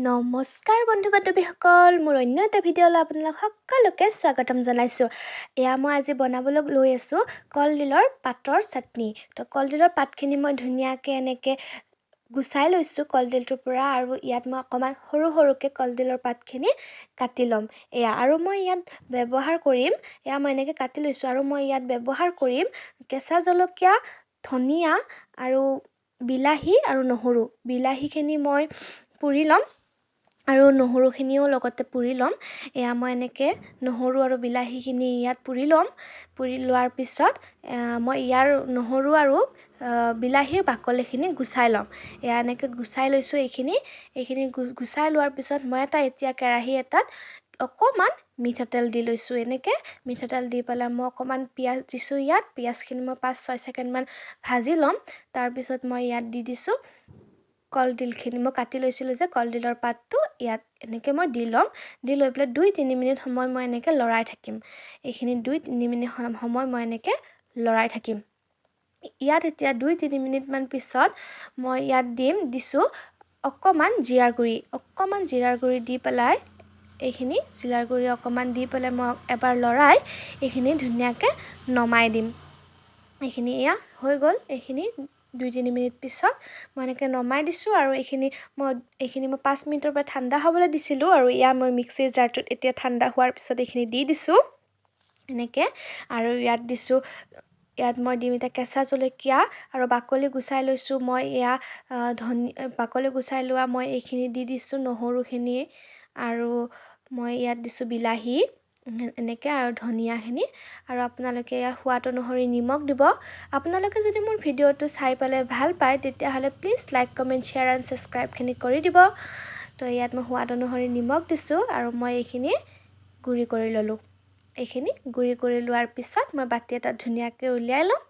নমস্কাৰ বন্ধু বান্ধৱীসকল, মোৰ অন্য এটা ভিডিঅ'লৈ আপোনালোক সকলোকে স্বাগতম জনাইছোঁ। এয়া মই আজি বনাবলৈ লৈ আছোঁ কলডিলৰ পাতৰ চাটনি। তো কলডিলৰ পাতখিনি মই ধুনীয়াকৈ এনেকৈ গুচাই লৈছোঁ কলডিলটোৰ পৰা আৰু ইয়াত মই অকণমান সৰু সৰুকৈ কলডিলৰ পাতখিনি কাটি ল'ম। এয়া আৰু মই ইয়াত ব্যৱহাৰ কৰিম, এয়া মই এনেকৈ কাটি লৈছোঁ আৰু মই ইয়াত ব্যৱহাৰ কৰিম কেঁচা জলকীয়া, ধনিয়া আৰু বিলাহী আৰু নহৰু। বিলাহীখিনি মই পুৰি ল'ম আৰু নহৰুখিনিও লগতে পুৰি ল'ম। এয়া মই এনেকৈ নহৰু আৰু বিলাহীখিনি ইয়াত পুৰি ল'ম। পুৰি লোৱাৰ পিছত মই ইয়াৰ নহৰু আৰু বিলাহীৰ বাকলিখিনি গুচাই ল'ম। এয়া এনেকৈ গুচাই লৈছোঁ এইখিনি। এইখিনি গুচাই লোৱাৰ পিছত মই এটা এতিয়া কেৰাহী এটাত অকণমান মিঠাতেল দি লৈছোঁ। এনেকৈ মিঠাতেল দি পেলাই মই অকণমান পিঁয়াজ দিছোঁ ইয়াত। পিঁয়াজখিনি মই 5-6 ছেকেণ্ডমান ভাজি ল'ম। তাৰপিছত মই ইয়াত দি দিছোঁ কলডিলখিনি। মই কাটি লৈছিলোঁ যে কলডিলৰ পাতটো, ইয়াত এনেকৈ মই দি ল'ম। দি লৈ পেলাই 2-3 মিনিট সময় মই এনেকৈ লৰাই থাকিম। এইখিনি 2-3 মিনিট সময় মই এনেকৈ লৰাই থাকিম। ইয়াত এতিয়া 2-3 মিনিটমান পিছত মই ইয়াত দিছোঁ অকণমান জিৰাৰ গুড়ি। অকণমান জিৰাৰ গুড়ি দি পেলাই, এইখিনি জিৰাৰ গুড়ি অকণমান দি পেলাই মই এবাৰ লৰাই এইখিনি ধুনীয়াকৈ নমাই দিম। এইখিনি এয়া হৈ গ'ল। এইখিনি 2-3 মিনিট পিছত মই এনেকৈ নমাই দিছোঁ আৰু এইখিনি মই 5 মিনিটৰ পৰা ঠাণ্ডা হ'বলৈ দিছিলোঁ আৰু এয়া মই মিক্সিৰ জাৰটোত এতিয়া ঠাণ্ডা হোৱাৰ পিছত এইখিনি দি দিছোঁ এনেকৈ। আৰু ইয়াত দিছোঁ, ইয়াত মই দিম এতিয়া কেঁচা জলকীয়া আৰু বাকলি গুচাই লৈছোঁ মই। এয়া বাকলি গুচাই লোৱা মই এইখিনি দি দিছোঁ, নহৰুখিনি আৰু মই ইয়াত দিছোঁ বিলাহী এনেকৈ আৰু ধনিয়াখিনি। আৰু আপোনালোকে ইয়াৰ সোৱাদ অনুসৰি নিমখ দিব। আপোনালোকে যদি মোৰ ভিডিঅ'টো চাই পেলাই ভাল পায়, তেতিয়াহ'লে please like, comment, share and ছাবস্ক্ৰাইবখিনি কৰি দিব। তো ইয়াত মই সোৱাদ অনুসৰি নিমখ দিছোঁ আৰু মই এইখিনি গুড়ি কৰি ল'লোঁ। এইখিনি গুড়ি কৰি লোৱাৰ পিছত মই বাতি এটাত ধুনীয়াকৈ উলিয়াই ল'ম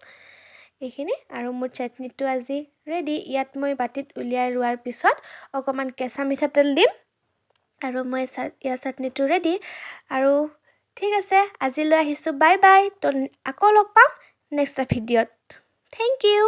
এইখিনি আৰু মোৰ চাটনিটো আজি ৰেডি। ইয়াত মই বাতিত উলিয়াই লোৱাৰ পিছত অকণমান কেঁচা মিঠাতেল দিম আৰু মই ইয়াৰ চাটনিটো ৰেডি। আৰু ঠিক আছে, আজিলৈ আহিছোঁ, বাই বাই। তো আকৌ লগ পাম নেক্সট ভিডিঅ'ত। Thank U.